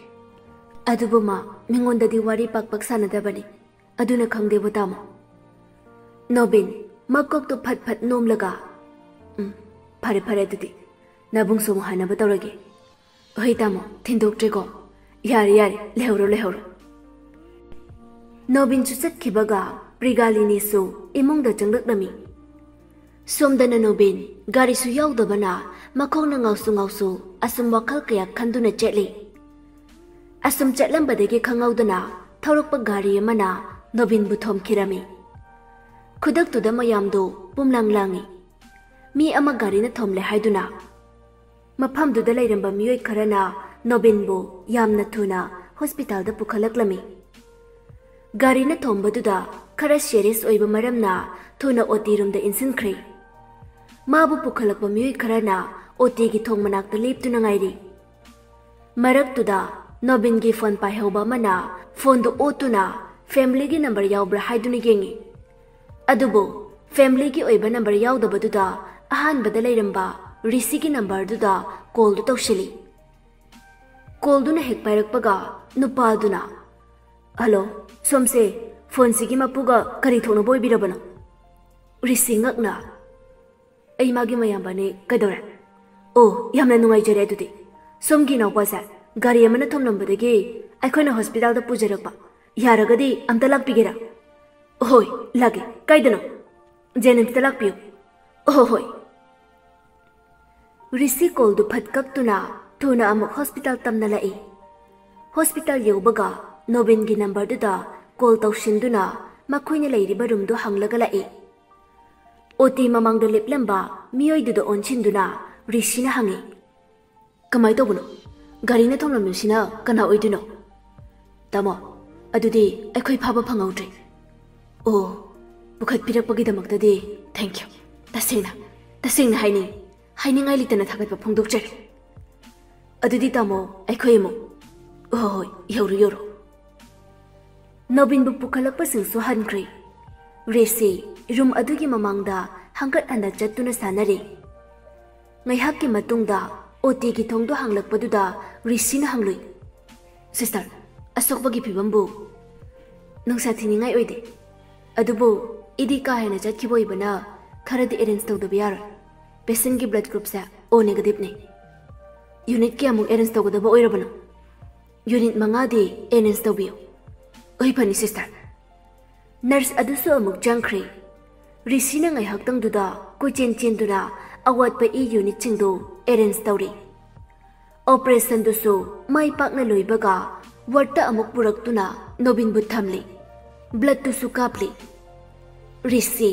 ꯑꯗꯨꯕꯨ ꯃꯥ ꯃꯤꯉꯣꯟꯗꯗꯤ ꯋꯥꯔꯤ ꯄꯥꯛ ꯄꯥꯛ ꯁꯥꯟꯅꯗꯕꯅꯤ꯫ ꯑꯗꯨꯅ ꯈꯪꯗꯦꯕꯨ ꯇꯥꯃꯣ꯫ ꯅꯣꯕꯤꯟ ꯃꯀꯣꯛꯇꯨ ꯐꯠ ꯐꯠ ꯅꯣꯝꯂꯒ, "ꯎꯝ, ꯐꯔꯦ ꯐꯔꯦ, ꯑꯗꯨꯗꯤ ꯅꯕꯨꯡꯁꯨ ꯑꯃꯨꯛ ꯍꯥꯟꯅꯕ ꯇꯧꯔꯒꯦ꯫ ꯍꯣꯏ ꯇꯥꯃꯣ, ꯊꯤꯟꯗꯣꯛꯇ꯭ꯔꯦꯀꯣ꯫ ꯌꯥꯔꯦ ꯌꯥꯔꯦ, ꯂꯩꯍꯧꯔꯣ ꯂꯩꯍꯧꯔꯣ"꯫ ꯅꯣꯕꯤꯟꯁꯨ ꯆꯠꯈꯤꯕꯒ ꯄ꯭ꯔꯤꯒꯥꯂꯤꯅꯤꯁꯨ ꯏꯃꯨꯡꯗ ꯆꯪꯂꯛꯂꯝꯃꯤ꯫ ꯁꯣꯝꯗꯅ ꯅꯣꯕꯤꯟ ꯒꯥꯔꯤꯁꯨ ꯌꯥꯎꯗꯕꯅ ꯃꯈꯣꯡꯅ ꯉꯥꯎꯁꯨ ꯉꯥꯎꯁꯨ ꯑꯁꯨꯝ ꯋꯥꯈꯜ ꯀꯌꯥ ꯈꯟꯗꯨꯅ ꯆꯦꯠꯂꯤ꯫ ꯑꯁꯨꯝ ꯆꯠꯂꯝꯕꯗꯒꯤ ꯈꯪꯍꯧꯗꯅ ꯊꯧꯔꯛꯄ ꯒꯥꯔꯤ ꯑꯃꯅ ꯅꯣꯕꯤꯟꯕꯨ ꯊꯣꯝꯈꯤꯔꯝꯃꯤ꯫ ꯈꯨꯗꯛꯇꯨꯗ ꯃꯌꯥꯝꯗꯨ ꯄꯨꯝꯂꯥꯡ ꯂꯥꯡꯉꯤ꯫ ꯃꯤ ꯑꯃ ꯒꯥꯔꯤꯅ ꯊꯣꯝꯂꯦ ꯍꯥꯏꯗꯨꯅ ꯃꯐꯝꯗꯨꯗ ꯂꯩꯔꯝꯕ ꯃꯤꯑꯣꯏ ꯈꯔꯅ ꯅꯣꯕꯤꯟꯕꯨ ꯌꯥꯝꯅ ꯊꯨꯅ ꯍꯣꯁꯄꯤꯇꯥꯜꯗ ꯄꯨꯈꯠꯂꯛꯂꯝꯃꯤ꯫ ꯒꯥꯔꯤꯅ ꯊꯣꯝꯕꯗꯨꯗ ꯈꯔ ꯁꯤꯔꯤꯌꯁ ꯑꯣꯏꯕ ꯃꯔꯝꯅ ꯊꯨꯅ ꯑꯣ ꯇꯤ ꯔꯨꯝꯗ ꯏꯟꯁꯤꯟꯈ꯭ꯔꯦ꯫ ꯃꯥꯕꯨ ꯄꯨꯈꯠꯂꯛꯄ ꯃꯤꯑꯣꯏ ꯈꯔꯅ ꯑꯣ ꯇꯤꯒꯤ ꯊꯣꯡ ꯃꯅꯥꯛꯇ ꯂꯦꯞꯇꯨꯅ ꯉꯥꯏꯔꯤ꯫ ꯃꯔꯛꯇꯨꯗ ꯅꯣꯕꯤꯟꯒꯤ ꯐꯣꯟ ꯄꯥꯏꯍꯧꯕ ꯑꯃꯅ ꯐꯣꯟꯗꯨ ꯑꯣꯠꯇꯨꯅ ꯐꯦꯃꯤꯂꯤꯒꯤ ꯅꯝꯕꯔ ꯌꯥꯎꯕ꯭ꯔꯥ ꯍꯥꯏꯗꯨꯅ ꯌꯦꯡꯉꯤ꯫ ꯑꯗꯨꯕꯨ ꯐꯦꯃꯤꯂꯤꯒꯤ ꯑꯣꯏꯕ ꯅꯝꯕꯔ ꯌꯥꯎꯗꯕꯗꯨꯗ ꯑꯍꯥꯟꯕꯗ ꯂꯩꯔꯝꯕ ꯔꯤꯁꯤꯒꯤ ꯅꯝꯕꯔꯗꯨꯗ ꯀꯣꯜꯗꯨ ꯇꯧꯁꯤꯜꯂꯤ꯫ ꯀꯣꯜꯗꯨꯅ ꯍꯦꯛ ꯄꯥꯏꯔꯛꯄꯒ ꯅꯨꯄꯥꯗꯨꯅ, "ꯍꯜꯂꯣ, ꯁꯣꯝꯁꯦ ꯐꯣꯟꯁꯤꯒꯤ ꯃꯄꯨꯒ ꯀꯔꯤ ꯊꯣꯛꯅꯕ ꯑꯣꯏꯕꯤꯔꯕꯅꯣ?" ꯔꯤꯁꯤ ꯉꯛꯅ, "ꯑꯩ ꯃꯥꯒꯤ ꯃꯌꯥꯝꯕꯅꯦ, ꯀꯩꯗꯧꯔꯦ?" "ꯑꯣ, ꯌꯥꯝꯅ ꯅꯨꯡꯉꯥꯏꯖꯔꯦ꯫ ꯑꯗꯨꯗꯤ ꯁꯣꯝꯒꯤ ꯏꯅꯥꯎꯄꯥꯁꯦ ꯒꯥꯔꯤ ꯑꯃꯅ ꯊꯣꯝꯂꯝꯕꯗꯒꯤ ꯑꯩꯈꯣꯏꯅ ꯍꯣꯁꯄꯤꯇꯥꯜꯗ ꯄꯨꯖꯔꯛꯄ꯫ ꯌꯥꯔꯒꯗꯤ ꯑꯝꯇ ꯂꯥꯛꯄꯤꯒꯦꯔꯥ?" "ꯍꯣꯏ, ꯂꯥꯛꯀꯦ꯫ ꯀꯥꯏꯗꯅꯣ?" "ꯖꯦꯅꯤꯝꯁꯇ ꯂꯥꯛꯄꯤꯌꯨ꯫" "ꯑꯣꯍꯣ, ꯍꯣꯏ꯫" ꯔꯤꯁꯤ ꯀꯣꯜꯗꯨ ꯐꯠ ꯀꯛꯇꯨꯅ ꯊꯨꯅ ꯑꯃꯨꯛ ꯍꯣꯁꯄꯤꯇꯥꯜ ꯇꯝꯅ ꯂꯥꯛꯏ꯫ ꯍꯣꯁꯄꯤꯇꯥꯜ ꯌꯧꯕꯒ ꯅꯣꯕꯤꯟꯒꯤ ꯅꯝꯕꯔꯗꯨꯗ ꯀꯣꯜ ꯇꯧꯁꯤꯟꯗꯨꯅ ꯃꯈꯣꯏꯅ ꯂꯩꯔꯤꯕ ꯔꯨꯝꯗꯨ ꯍꯪꯂꯒ ꯂꯥꯛꯏ꯫ ꯑꯣꯇꯤ ꯃꯃꯥꯡꯗ ꯂꯦꯞꯂꯝꯕ ꯃꯤꯑꯣꯏꯗꯨꯗ ꯑꯣꯟꯁꯤꯟꯗꯨꯅ ꯔꯤꯁꯤꯅ ꯍꯪꯉꯤ, "ꯀꯃꯥꯏ ꯇꯧꯕꯅꯣ? ꯒꯥꯔꯤꯅ ꯊꯣꯝꯂꯝꯃꯤꯁꯤꯅ ꯀꯅꯥ ꯑꯣꯏꯗꯣꯏꯅꯣ?" "ꯇꯥꯃꯣ, ꯑꯗꯨꯗꯤ ꯑꯩꯈꯣꯏ ꯐꯥꯕ ꯐꯪꯍꯧꯗ꯭ꯔꯦ꯫" "ꯑꯣ, ꯄꯨꯈꯠꯄꯤꯔꯛꯄꯒꯤꯗꯃꯛꯇꯗꯤ thank you꯫ ꯇꯁꯦꯡꯅ, ꯇꯁꯦꯡꯅ ꯍꯥꯏꯅꯤꯡ-, ꯍꯥꯏꯅꯤꯡꯉꯥꯏ ꯂꯩꯇꯅ ꯊꯥꯒꯠꯄ ꯐꯣꯡꯗꯣꯛꯆꯔꯤ꯫ ꯑꯗꯨꯗꯤ ꯇꯥꯃꯣ, ꯑꯩꯈꯣꯏ ꯑꯃꯨꯛ꯫" "ꯍꯣꯏ, ꯍꯣꯏ, ꯌꯧꯔꯣ, ꯌꯧꯔꯣ꯫" ꯅꯣꯕꯤꯟꯕꯨ ꯄꯨꯈꯠꯂꯛꯄꯁꯤꯡꯁꯨ ꯍꯟꯈ꯭ꯔꯦ꯫ ꯔꯤꯁꯤ ꯔꯨꯝ ꯑꯗꯨꯒꯤ ꯃꯃꯥꯡꯗ ꯍꯪꯒꯠ ꯍꯟꯗ ꯆꯠꯇꯨꯅ ꯁꯥꯟꯅꯔꯤ꯫ ꯉꯥꯏꯍꯥꯛꯀꯤ ꯃꯇꯨꯡꯗ ꯑꯣꯇꯤꯒꯤ ꯊꯣꯡꯗꯣ ꯍꯥꯡꯂꯛꯄꯗꯨꯗ ꯔꯤꯁꯤꯅ ꯍꯪꯂꯨꯏ, "ꯁꯤꯁꯇꯔ, ꯑꯁꯣꯛꯄꯒꯤ ꯐꯤꯕꯝꯕꯨ?" "ꯅꯨꯡꯁꯥ ꯊꯤꯅꯤꯡꯉꯥꯏ ꯑꯣꯏꯗꯦ꯫ ꯑꯗꯨꯕꯨ ꯏꯗꯤ ꯀꯥ ꯍꯦꯟꯅ ꯆꯠꯈꯤꯕ ꯑꯣꯏꯕꯅ ꯈꯔꯗꯤ ꯑꯦꯔꯦꯟꯖ ꯇꯧꯗꯕ ꯌꯥꯔꯣꯏ꯫ ꯄꯦꯁꯦꯟꯒꯤ ꯕ꯭ꯂꯗ ꯒ꯭ꯔꯨꯞꯁꯦ ꯑꯣ ꯅꯦꯒꯦꯇꯤꯚꯅꯤ꯫" "ꯌꯨꯅꯤꯠ ꯀꯌꯥꯃꯨꯛ ꯑꯦꯔꯦꯟꯖ ꯇꯧꯒꯗꯕ ꯑꯣꯏꯔꯕꯅꯣ?" "ꯌꯨꯅꯤꯠ ꯃꯉꯥꯗꯤ ꯑꯦꯔꯦꯟꯖ ꯇꯧꯕꯤꯌꯨ꯫" "ꯍꯣꯏ, ꯐꯅꯤ, ꯁꯤꯁꯇꯔ꯫" ꯅꯔꯁ ꯑꯗꯨꯁꯨ ꯑꯃꯨꯛ ꯆꯪꯈ꯭ꯔꯦ꯫ ꯔꯤꯁꯤꯅ ꯉꯥꯏꯍꯥꯛꯇꯪꯗꯨꯗ ꯀꯣꯏꯆꯦꯟ ꯆꯦꯟꯗꯨꯅ ꯑꯋꯥꯠꯄ ꯏ ꯌꯨꯅꯤꯠꯁꯤꯡꯗꯨ ꯑꯦꯔꯦꯟꯖ ꯇꯧꯔꯤ꯫ ꯑꯣꯄꯔꯦꯁꯟꯗꯨꯁꯨ ꯃꯥꯏ ꯄꯥꯛꯅ ꯂꯣꯏꯕꯒ ꯋꯥꯔꯗꯇ ꯑꯃꯨꯛ ꯄꯨꯔꯛꯇꯨꯅ ꯅꯣꯕꯤꯟꯕꯨ ꯊꯝꯂꯤ꯫ ꯕ꯭ꯂꯗꯇꯨꯁꯨ ꯀꯥꯞꯂꯤ꯫ ꯔꯤꯁꯤ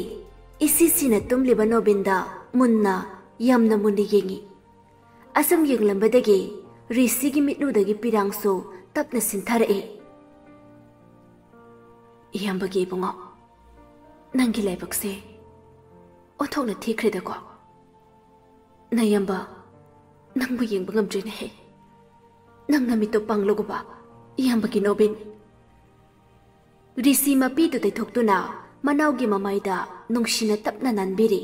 ꯏꯁꯤꯁꯤꯅ ꯇꯨꯝꯂꯤꯕ ꯅꯣꯕꯤꯟꯗ ꯃꯨꯟꯅ, ꯌꯥꯝꯅ ꯃꯨꯟꯅ ꯌꯦꯡꯉꯤ꯫ ꯑꯁꯨꯝ ꯌꯦꯡꯂꯝꯕꯗꯒꯤ ꯔꯤꯁꯤꯒꯤ ꯃꯤꯠꯂꯨꯗꯒꯤ ꯄꯤꯔꯥꯡꯁꯨ ꯇꯞꯅ ꯁꯤꯟꯊꯔꯛꯏ꯫ "ꯏꯌꯥꯝꯕꯒꯤ ꯏꯕꯨꯡꯉꯣ, ꯅꯪꯒꯤ ꯂꯥꯏꯕꯛꯁꯦ ꯑꯣꯟꯊꯣꯛꯅ ꯊꯤꯈ꯭ꯔꯦꯗꯀꯣ꯫ ꯅꯌꯥꯝꯕ ꯅꯪꯕꯨ ꯌꯦꯡꯕ ꯉꯝꯗ꯭ꯔꯦꯅꯦꯍꯦ꯫ ꯅꯪ ꯅꯃꯤꯠꯇꯣ ꯄꯥꯡꯂꯒꯨꯕ, ꯏꯌꯥꯝꯕꯒꯤ ꯅꯣꯕꯤꯟ꯫" ꯔꯤꯁꯤ ꯃꯄꯤꯗꯨ ꯇꯩꯊꯣꯛꯇꯨꯅ ꯃꯅꯥꯎꯒꯤ ꯃꯃꯥꯏꯗ ꯅꯨꯡꯁꯤꯅ ꯇꯞꯅ ꯅꯥꯟꯕꯤꯔꯤ꯫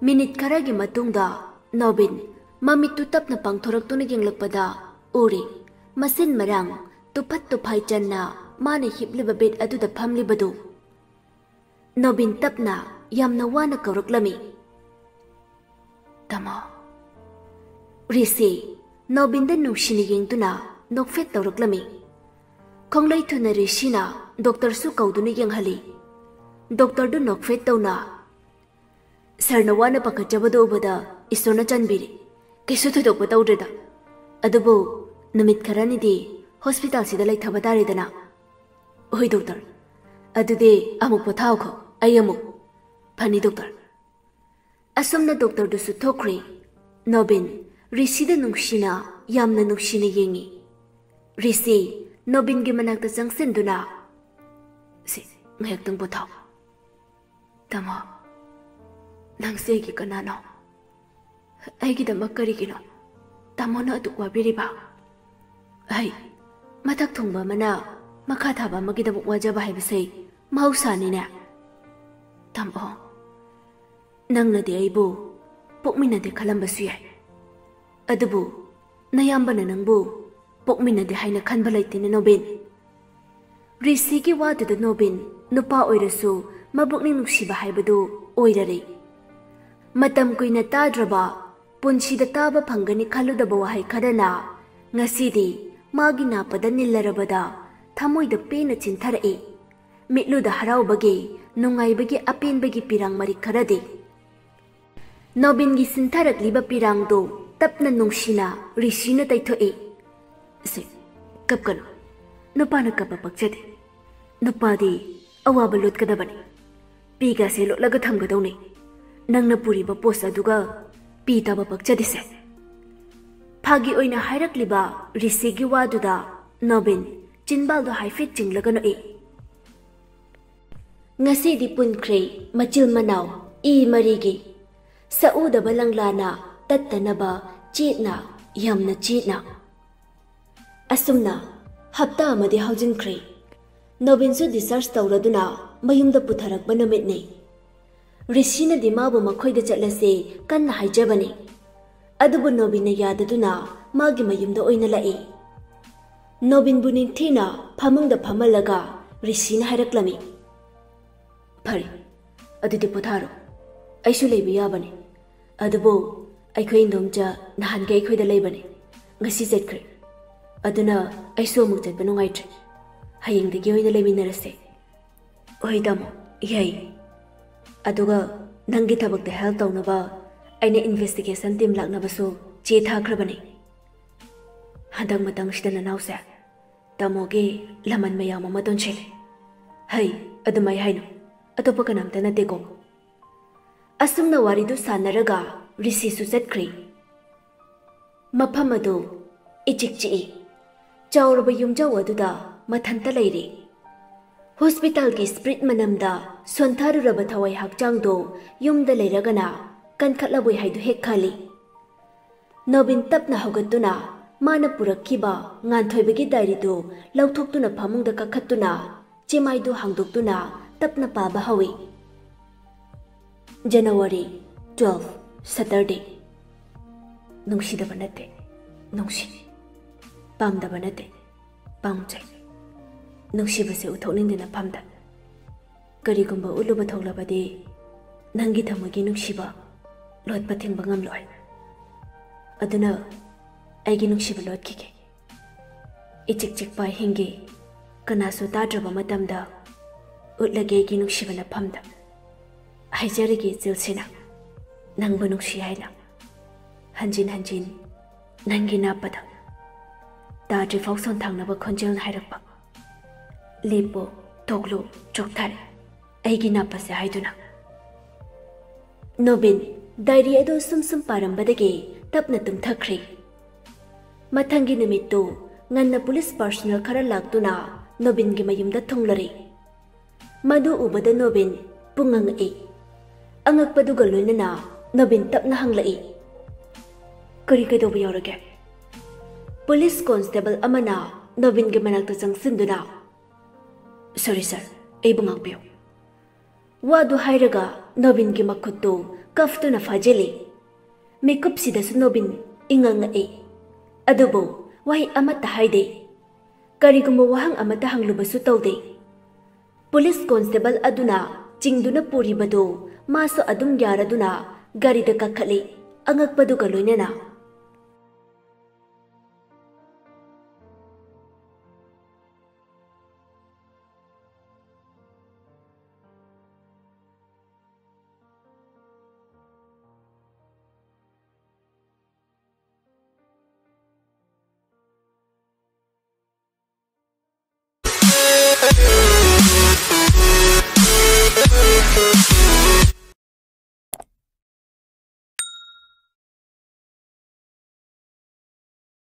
ꯃꯤꯅꯤꯠ ꯈꯔꯒꯤ ꯃꯇꯨꯡꯗ ꯅꯣꯕꯤꯟ ꯃꯃꯤꯠꯇꯨ ꯇꯞꯅ ꯄꯥꯡꯊꯣꯔꯛꯇꯨꯅ ꯌꯦꯡꯂꯛꯄꯗ ꯎꯔꯦ, ꯃꯁꯤꯟ ꯃꯔꯥꯡ ꯇꯨꯐꯠ ꯇꯨꯐꯥꯏ ꯆꯟꯅ ꯃꯥꯅ ꯍꯤꯞꯂꯤꯕ ꯕꯦꯗ ꯑꯗꯨꯗ ꯐꯝꯂꯤꯕꯗꯨ꯫ ꯅꯣꯕꯤꯟ ꯇꯞꯅ, ꯌꯥꯝꯅ ꯋꯥꯅ ꯀꯧꯔꯛꯂꯝꯃꯤ, "ꯇꯥꯃꯣ!" ꯔꯤꯁꯤ ꯅꯣꯕꯤꯟꯗ ꯅꯨꯡꯁꯤꯅ ꯌꯦꯡꯗꯨꯅ ꯅꯣꯛꯐꯦꯠ ꯇꯧꯔꯛꯂꯝꯃꯤ꯫ ꯈꯣꯡꯂꯩ ꯊꯨꯅ ꯔꯤꯁꯤꯅ ꯗꯣꯛꯇꯔꯁꯨ ꯀꯧꯗꯨꯅ ꯌꯦꯡꯍꯜꯂꯤ꯫ ꯗꯣꯛꯇꯔꯗꯨ ꯅꯣꯛꯐꯦꯠ ꯇꯧꯅ, "ꯁꯥꯔꯅ ꯋꯥꯅ ꯄꯥꯈꯠꯆꯕꯗꯨ ꯎꯕꯗ ꯏꯁꯣꯔꯅ ꯆꯥꯟꯕꯤꯔꯦ꯫ ꯀꯩꯁꯨ ꯊꯣꯏꯗꯣꯛꯄ ꯇꯧꯗ꯭ꯔꯦꯗ꯫ ꯑꯗꯨꯕꯨ ꯅꯨꯃꯤꯠ ꯈꯔꯅꯤꯗꯤ ꯍꯣꯁꯄꯤꯇꯥꯜꯁꯤꯗ ꯂꯩꯊꯕ ꯇꯥꯔꯦꯗꯅ꯫" "ꯍꯣꯏ ꯗꯣꯛꯇꯔ꯫ ꯑꯗꯨꯗꯤ ꯑꯃꯨꯛ ꯄꯣꯊꯥꯎꯈꯣ, ꯑꯩ ꯑꯃꯨꯛ꯫" "ꯐꯅꯤ ꯗꯣꯛꯇꯔ꯫" ꯑꯁꯨꯝꯅ ꯗꯣꯛꯇꯔꯗꯨꯁꯨ ꯊꯣꯛꯈ꯭ꯔꯦ꯫ ꯅꯣꯕꯤꯟ ꯔꯤꯁꯤꯗ ꯅꯨꯡꯁꯤꯅ, ꯌꯥꯝꯅ ꯅꯨꯡꯁꯤꯅ ꯌꯦꯡꯉꯤ꯫ ꯔꯤꯁꯤ ꯅꯣꯕꯤꯟꯒꯤ ꯃꯅꯥꯛꯇ ꯆꯪꯁꯤꯟꯗꯨꯅ, "ꯁꯦ, ꯉꯥꯏꯍꯥꯛꯇꯪ ꯄꯣꯊꯥꯎ꯫ ꯇꯥꯃꯣ, ꯅꯪꯁꯦ ꯑꯩꯒꯤ ꯀꯅꯥꯅꯣ? ꯑꯩꯒꯤꯗꯃꯛ ꯀꯔꯤꯒꯤꯅꯣ ꯇꯥꯃꯣꯅ ꯑꯗꯨꯛ ꯋꯥꯕꯤꯔꯤꯕ? ꯑꯩ, ꯃꯊꯛ ꯊꯣꯡꯕ ꯑꯃꯅ ꯃꯈꯥ ꯊꯥꯕ ꯑꯃꯒꯤꯗꯃꯛ ꯋꯥꯖꯕ ꯍꯥꯏꯕꯁꯦ ꯃꯍꯧꯁꯥꯅꯤꯅꯦ꯫ ꯇꯥꯃꯣ, ꯅꯪꯅꯗꯤ ꯑꯩꯕꯨ ꯄꯣꯛꯃꯤꯟꯅꯗꯦ ꯈꯜꯂꯝꯕꯁꯨ ꯌꯥꯏ, ꯑꯗꯨꯕꯨ ꯅꯌꯥꯝꯕꯅ ꯅꯪꯕꯨ ꯄꯣꯛꯃꯤꯟꯅꯗꯦ ꯍꯥꯏꯅ ꯈꯟꯕ ꯂꯩꯇꯦꯅꯦ ꯅꯣꯕꯤꯟ꯫" ꯔꯤꯁꯤꯒꯤ ꯋꯥꯗꯨꯗ ꯅꯣꯕꯤꯟ ꯅꯨꯄꯥ ꯑꯣꯏꯔꯁꯨ ꯃꯕꯨꯛꯅꯤꯡ ꯅꯨꯡꯁꯤꯕ ꯍꯥꯏꯕꯗꯨ ꯑꯣꯏꯔꯔꯦ꯫ ꯃꯇꯝ ꯀꯨꯏꯅ ꯇꯥꯗ꯭ꯔꯕ, ꯄꯨꯟꯁꯤꯗ ꯇꯥꯕ ꯐꯪꯒꯅꯤ ꯈꯜꯂꯨꯗꯕ ꯋꯥꯍꯩ ꯈꯔꯅ ꯉꯁꯤꯗꯤ ꯃꯥꯒꯤ ꯅꯥꯄꯗ ꯅꯤꯜꯂꯔꯕꯗ ꯊꯃꯣꯏꯗ ꯄꯦꯟꯅ ꯆꯤꯟꯊꯔꯛꯏ꯫ ꯃꯤꯠꯂꯨꯗ ꯍꯔꯥꯎꯕꯒꯤ, ꯅꯨꯡꯉꯥꯏꯕꯒꯤ, ꯑꯄꯦꯟꯕꯒꯤ ꯄꯤꯔꯥꯡ ꯃꯔꯤꯛ ꯈꯔꯗꯤ꯫ ꯅꯣꯕꯤꯟꯒꯤ ꯁꯤꯟꯊꯔꯛꯂꯤꯕ ꯄꯤꯔꯥꯡꯗꯨ ꯇꯞꯅ ꯅꯨꯡꯁꯤꯅ ꯔꯤꯁꯤꯅ ꯇꯩꯊꯣꯛꯏ꯫ "ꯁꯦ, ꯀꯞꯀꯅꯨ꯫ ꯅꯨꯄꯥꯅ ꯀꯞꯄ ꯄꯛꯆꯗꯦ꯫ ꯅꯨꯄꯥꯗꯤ ꯑꯋꯥꯕ ꯂꯣꯠꯀꯗꯕꯅꯤ꯫ ꯄꯤꯒꯥꯁꯦ ꯂꯣꯠꯂꯒ ꯊꯝꯒꯗꯧꯅꯤ꯫ ꯅꯪꯅ ꯄꯨꯔꯤꯕ ꯄꯣꯁ ꯑꯗꯨꯒ ꯄꯤ ꯇꯥꯕ ꯄꯛꯆꯗꯦꯁꯦ꯫" ꯐꯥꯒꯤ ꯑꯣꯏꯅ ꯍꯥꯏꯔꯛꯂꯤꯕ ꯔꯤꯁꯤꯒꯤ ꯋꯥꯗꯨꯗ ꯅꯣꯕꯤꯟ ꯆꯤꯟꯕꯥꯜꯗꯣ ꯍꯥꯏꯐꯦꯠ ꯆꯤꯡꯂꯒ ꯅꯣꯛꯏ꯫ ꯉꯁꯤꯗꯤ ꯄꯨꯟꯈ꯭ꯔꯦ ꯃꯆꯤꯜ ꯃꯅꯥꯎ ꯏ ꯃꯔꯤꯒꯤ꯫ ꯁꯛꯎꯗꯕ ꯂꯪꯂꯥꯅ ꯇꯠꯇꯅꯕ ꯆꯦꯠꯅ, ꯌꯥꯝꯅ ꯆꯦꯠꯅ꯫ ꯑꯁꯨꯝꯅ ꯍꯞꯇꯥ ꯑꯃꯗꯤ ꯍꯧꯖꯤꯟꯈ꯭ꯔꯦ꯫ ꯅꯣꯕꯤꯟꯁꯨ discharge ꯇꯧꯔꯗꯨꯅ ꯃꯌꯨꯝꯗ ꯄꯨꯊꯔꯛꯄ ꯅꯨꯃꯤꯠꯅꯤ꯫ ꯔꯤꯁꯤꯅꯗꯤ ꯃꯥꯕꯨ ꯃꯈꯣꯏꯗ ꯆꯠꯂꯁꯦ ꯀꯟꯅ ꯍꯥꯏꯖꯕꯅꯤ꯫ ꯑꯗꯨꯕꯨ ꯅꯣꯕꯤꯟꯅ ꯌꯥꯗꯗꯨꯅ ꯃꯥꯒꯤ ꯃꯌꯨꯝꯗ ꯑꯣꯏꯅ ꯂꯥꯛꯏ꯫ ꯅꯣꯕꯤꯟꯕꯨ ꯅꯤꯡꯊꯤꯅ ꯐꯃꯨꯡꯗ ꯐꯝꯍꯜꯂꯒ ꯔꯤꯁꯤꯅ ꯍꯥꯏꯔꯛꯂꯝꯃꯤ, "ꯐꯔꯦ, ꯑꯗꯨꯗꯤ ꯄꯣꯊꯥꯔꯣ, ꯑꯩꯁꯨ ꯂꯩꯕ ꯌꯥꯕꯅꯤ꯫ ꯑꯗꯨꯕꯨ ꯑꯩꯈꯣꯏ ꯏꯟꯗꯣꯝꯆꯥ ꯅꯍꯥꯟꯒꯩ ꯑꯩꯈꯣꯏꯗ ꯂꯩꯕꯅꯤ, ꯉꯁꯤ ꯆꯠꯈ꯭ꯔꯦ꯫ ꯑꯗꯨꯅ ꯑꯩꯁꯨ ꯑꯃꯨꯛ ꯆꯠꯄ ꯅꯨꯡꯉꯥꯏꯇ꯭ꯔꯦ꯫ ꯍꯌꯦꯡꯗꯒꯤ ꯑꯣꯏꯅ ꯂꯩꯃꯤꯟꯅꯔꯁꯦ꯫" "ꯍꯣꯏ ꯇꯥꯃꯣ, ꯌꯥꯏ꯫ ꯑꯗꯨꯒ ꯅꯪꯒꯤ ꯊꯕꯛꯇ ꯍꯦꯜꯞ ꯇꯧꯅꯕ ꯑꯩꯅ ꯏꯟꯚꯦꯁꯇꯤꯒꯦꯁꯟ ꯇꯤꯝ ꯂꯥꯛꯅꯕꯁꯨ ꯆꯦ ꯊꯥꯈ꯭ꯔꯕꯅꯤ꯫ ꯍꯟꯗꯛ ꯃꯇꯥꯡꯁꯤꯗ ꯅꯅꯥꯎꯁꯦ ꯇꯥꯃꯣꯒꯤ ꯂꯃꯟ ꯃꯌꯥꯝ ꯑꯃ ꯇꯣꯟꯁꯤꯜꯂꯦ꯫" "ꯍꯩ, ꯑꯗꯨꯃꯥꯏ ꯍꯥꯏꯅꯨ, ꯑꯇꯣꯞꯄ ꯀꯅꯥꯝꯇ ꯅꯠꯇꯦꯀꯣ꯫" ꯑꯁꯨꯝꯅ ꯋꯥꯔꯤꯗꯨ ꯁꯥꯟꯅꯔꯒ ꯔꯤꯁꯤꯁꯨ ꯆꯠꯈ꯭ꯔꯦ꯫ ꯃꯐꯝ ꯑꯗꯨ ꯏꯆꯤꯛ ꯆꯤꯛꯏ꯫ ꯆꯥꯎꯔꯕ ꯌꯨꯝꯖꯥꯎ ꯑꯗꯨꯗ ꯃꯊꯟꯇ ꯂꯩꯔꯤ꯫ ꯍꯣꯁꯄꯤꯇꯥꯜꯒꯤ ꯁ꯭ꯄꯤꯔꯤꯠ ꯃꯅꯝꯗ ꯁꯣꯟꯊꯔꯨꯔꯕ ꯊꯋꯥꯏ ꯍꯛꯆꯥꯡꯗꯣ ꯌꯨꯝꯗ ꯂꯩꯔꯒꯅ ꯀꯟꯈꯠꯂꯕꯣꯏ ꯍꯥꯏꯗꯨ ꯍꯦꯛ ꯈꯜꯂꯤ꯫ ꯅꯣꯕꯤꯟ ꯇꯞꯅ ꯍꯧꯒꯠꯇꯨꯅ ꯃꯥꯅ ꯄꯨꯔꯛꯈꯤꯕ ꯉꯥꯟꯊꯣꯏꯕꯒꯤ ꯗꯥꯏꯔꯤꯗꯨ ꯂꯧꯊꯣꯛꯇꯨꯅ ꯐꯃꯨꯡꯗ ꯀꯥꯈꯠꯇꯨꯅ ꯆꯦꯃꯥꯏꯗꯨ ꯍꯥꯡꯗꯣꯛꯇꯨꯅ ꯇꯞꯅ ꯄꯥꯕ ꯍꯧꯏ꯫ January twelve, Saturday꯫ ꯅꯨꯡꯁꯤꯗꯕ ꯅꯠꯇꯦ, ꯅꯨꯡꯁꯤ꯫ ꯄꯥꯝꯗꯕ ꯅꯠꯇꯦ, ꯄꯥꯝꯖꯩ꯫ ꯅꯨꯡꯁꯤꯕꯁꯦ ꯎꯠꯊꯣꯛꯅꯤꯡꯗꯦ ꯅꯐꯝꯗ꯫ ꯀꯔꯤꯒꯨꯝꯕ ꯎꯠꯂꯨꯕ ꯊꯣꯛꯂꯕꯗꯤ ꯅꯪꯒꯤ ꯊꯃꯣꯏꯒꯤ ꯅꯨꯡꯁꯤꯕ ꯂꯣꯠꯄ ꯊꯤꯡꯕ ꯉꯝꯂꯣꯏ꯫ ꯑꯗꯨꯅ ꯑꯩꯒꯤ ꯅꯨꯡꯁꯤꯕ ꯂꯣꯠꯈꯤꯒꯦ꯫ ꯏꯆꯤꯛ ꯆꯤꯛꯄ ꯑꯍꯤꯡꯒꯤ ꯀꯅꯥꯁꯨ ꯇꯥꯗ꯭ꯔꯕ ꯃꯇꯝꯗ ꯎꯠꯂꯒꯦ ꯑꯩꯒꯤ ꯅꯨꯡꯁꯤꯕ ꯅꯐꯝꯗ꯫ ꯍꯥꯏꯖꯔꯒꯦ ꯏꯆꯤꯜꯁꯤꯅ ꯅꯪꯕꯨ ꯅꯨꯡꯁꯤ ꯍꯥꯏꯅ꯫ ꯍꯟꯖꯤꯟ ꯍꯟꯖꯤꯟ ꯅꯪꯒꯤ ꯅꯥꯞꯄꯗ ꯇꯥꯗ꯭ꯔꯤꯐꯥꯎ ꯁꯣꯟꯊꯥꯡꯅꯕ ꯈꯣꯟꯖꯦꯜꯅ ꯍꯥꯏꯔꯛꯄ, "ꯂꯦꯞꯄꯣ, ꯇꯣꯛꯂꯣ, ꯆꯣꯛꯊꯔꯦ ꯑꯩꯒꯤ ꯅꯥꯞꯄꯁꯦ" ꯍꯥꯏꯗꯨꯅ꯫ ꯅꯣꯕꯤꯟ ꯗꯥꯏꯔꯤ ꯑꯗꯨ ꯁꯨꯝ ꯁꯨꯝ ꯄꯥꯔꯝꯕꯗꯒꯤ ꯇꯞꯅ ꯇꯨꯝꯊꯈ꯭ꯔꯦ꯫ ꯃꯊꯪꯒꯤ ꯅꯨꯃꯤꯠꯇꯨ ꯉꯟꯅ ꯄꯨꯂꯤꯁ ꯄꯥꯔꯁꯣꯅꯦꯜ ꯈꯔ ꯂꯥꯛꯇꯨꯅ ꯅꯣꯕꯤꯟꯒꯤ ꯃꯌꯨꯝꯗ ꯊꯨꯡꯂꯔꯦ꯫ ꯃꯗꯨ ꯎꯕꯗ ꯅꯣꯕꯤꯟ ꯄꯨꯡꯉꯛ ꯉꯛꯏ꯫ ꯑꯉꯛꯄꯗꯨꯒ ꯂꯣꯏꯅꯅ ꯅꯣꯕꯤꯟ ꯇꯞꯅ ꯍꯪꯂꯛꯏ, "ꯀꯔꯤ ꯀꯩꯗꯧꯕ ꯌꯥꯎꯔꯒꯦ?" ꯄꯨꯂꯤꯁ ꯀꯣꯟꯁꯇꯦꯕꯜ ꯑꯃꯅ ꯅꯣꯕꯤꯟꯒꯤ ꯃꯅꯥꯛꯇ ꯆꯪꯁꯤꯟꯗꯨꯅ, "ꯁꯣꯔꯤ ꯁꯥꯔ, ꯑꯩꯕꯨ ꯉꯥꯛꯄꯤꯌꯨ꯫ ꯋꯥꯗꯨ ꯍꯥꯏꯔꯒ ꯅꯣꯕꯤꯟꯒꯤ ꯃꯈꯨꯠꯇꯨ ꯀꯐꯇꯨꯅ ꯐꯥꯖꯤꯜꯂꯤ꯫ ꯃꯤꯀꯨꯞꯁꯤꯗꯁꯨ ꯅꯣꯕꯤꯟ ꯏꯉꯛ ꯉꯛꯏ꯫ ꯑꯗꯨꯕꯨ ꯋꯥꯍꯩ ꯑꯃꯠꯇ ꯍꯥꯏꯗꯦ꯫ ꯀꯔꯤꯒꯨꯝꯕ ꯋꯥꯍꯪ ꯑꯃꯠꯇ ꯍꯪꯂꯨꯕꯁꯨ ꯇꯧꯗꯦ꯫ ꯄꯨꯂꯤꯁ ꯀꯣꯟꯁꯇꯦꯕꯜ ꯑꯗꯨꯅ ꯆꯤꯡꯗꯨꯅ ꯄꯨꯔꯤꯕꯗꯨ ꯃꯥꯁꯨ ꯑꯗꯨꯝ ꯌꯥꯔꯗꯨꯅ ꯒꯥꯔꯤꯗ ꯀꯥꯈꯠꯂꯤ, ꯑꯉꯛꯄꯗꯨꯒ ꯂꯣꯏꯅꯅ꯫